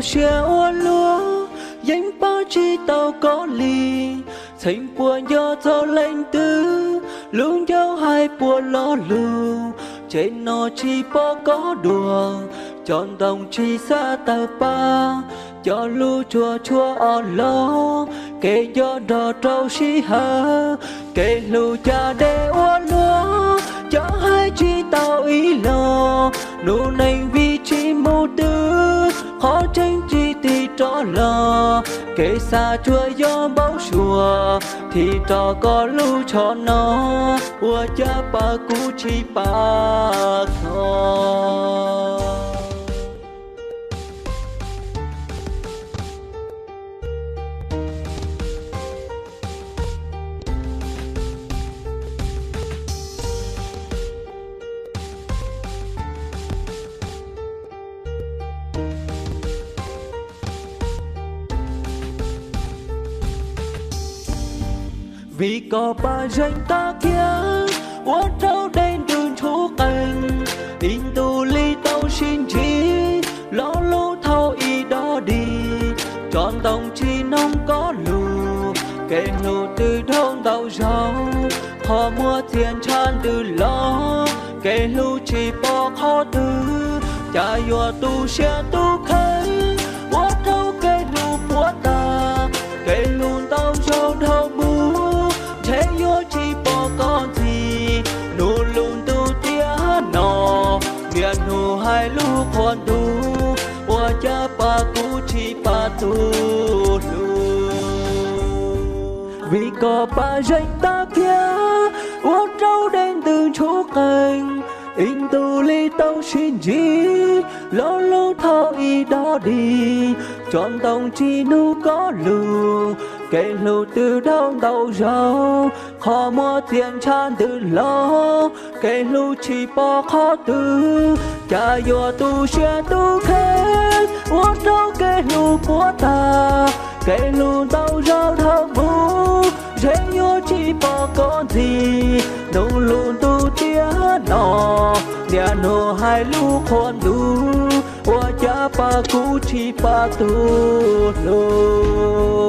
Siab ua luaj, yeej pab tsis tau koj li. Txheej puas nco txog leej twg, lub ncauj hais puas lo lus. Tsev no tsis pom koj dua, cov ntoo tsis xav tawg pab, cov lus tsuas tshuav ob los, kev nco nrog rau sij hawm, kev hlub cas deb ua luaj, cov hais tsis tau ib los, hnub neej vim tsis mus twg, qhov tseeb tsis tig rov los, kev xav tsuas yog npau suav, thim rau koj lub tsho no, ua cas pab kuv tsis pab txog. Vim koj pab zeej tag kiag, ua rau dej ntws ntshua qees, ib ntus li tau sib ntsib, lo lus thaum ib dob dig, tsob ntoo tsis noog koj lus, kev hlub twb dhau ntau zaus, qhov muag txias ntsha ntws los, kev hlub tsis pom qhov twg, cas yuav tu siab tu kheev, ua rau kev hlub puas tag, kev hlub ntau zaus dhau mus, ntshe yuav tsis pom koj ntxiv, hnub lub ntuj tiam no, niaj hnub hais lus qhuas ntuj, ua cas pab kuv tsis pab tus hlub. Vim koj pab zeej tag kiag, ua rau dej ntws ntshua qees, ib ntus li tau sib ntsib, lo lus thaum ib dob dig, tsob ntoo tsis noog koj lus, kev hlub twb dhau ntau zaus, qhov muag txias ntsha ntws los, kev hlub tsis pom qhov twg, cas yuav tu siab tu kheev, ua rau kev hlub puas tag, kev hlub ntau zaus dhau mus, ntshe yuav tsis pom koj ntxiv, hnub lub ntuj tiam no, niaj hnub hais lus qhuas ntuj, ua cas pab kuv tsis pab tus hlub.